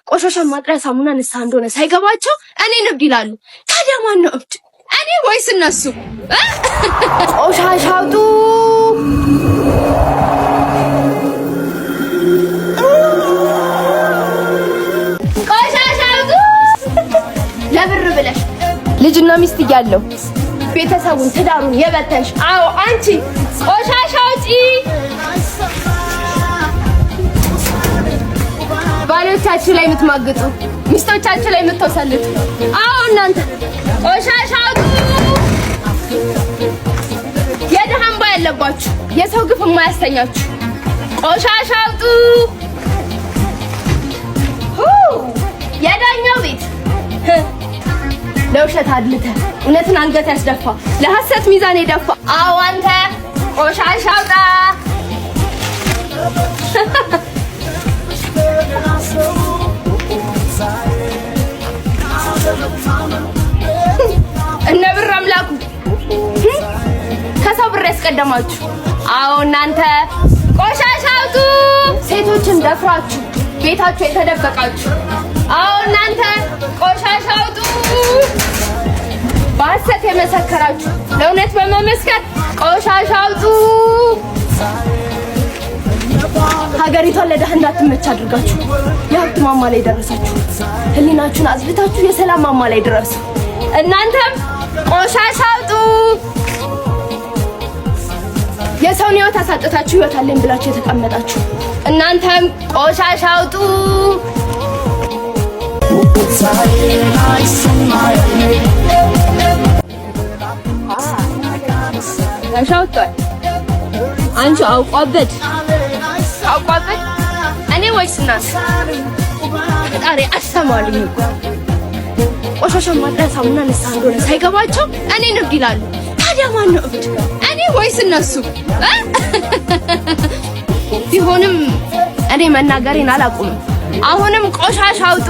ቆሻሻ ማጥሪያ ሳሙና ንስሐ እንደሆነ ሳይገባቸው እኔን እብድ ይላሉ። ታዲያ ማን ነው እብድ? እኔ ወይስ እነሱ? ቆሻሻ አውጡ። ቆሻሻ አውጡ። ለብር ብለሽ ልጅና ሚስት እያለው ቤተሰቡን ትዳሩን የበተንሽ፣ አዎ አንቺ ቆሻሻ አውጪ። ባሎቻችሁ ላይ የምትማግጡ፣ ሚስቶቻችሁ ላይ የምትወሰልቱ፣ አዎ እናንተ ቆሻሻ አውጡ። የድሃ እንባ ያለባችሁ፣ የሰው ግፍ የማያሰኛችሁ ቆሻሻ አውጡ። የዳኛው ቤት ለውሸት አድልተ እውነትን አንገት ያስደፋ፣ ለሐሰት ሚዛን የደፋ፣ አዎ አንተ ቆሻሻ አውጣ። እነ ብር አምላኩ ከሰው ብር ያስቀደማችሁ፣ አዎ እናንተ ቆሻሻ አውጡ። ሴቶችን ደፍራችሁ ቤታችሁ የተደበቃችሁ፣ አዎ እናንተ ቆሻሻ አውጡ። በሐሰት የመሰከራችሁ ለእውነት በመመስከር ቆሻሻ አውጡ። ሀገሪቷን ለድሃ እንዳትመች አድርጋችሁ የሀብት ማማ ላይ ደረሳችሁ። ህሊናችሁን አጽድታችሁ የሰላም ማማ ላይ ድረሱ። እናንተም ቆሻሻ አውጡ። የሰውን ህይወት አሳጥታችሁ ህይወት አለኝ ብላችሁ የተቀመጣችሁ እናንተም ቆሻሻ አውጡ። ተሻውቷል። አንቺ አውቋበት አውቋበት እኔ ወይስ እናንተ? ፈጣሪ አሰማልኝ እኮ። ቆሻሻ ማጥሪያ ሳሙና ንስሐ እንደሆነ ሳይገባቸው እኔን እብድ ይላሉ። ታዲያ ማን ነው እብድ? እኔ ወይስ እነሱ? ቢሆንም እኔ መናገሬን አላቁምም። አሁንም ቆሻሻ አውጡ።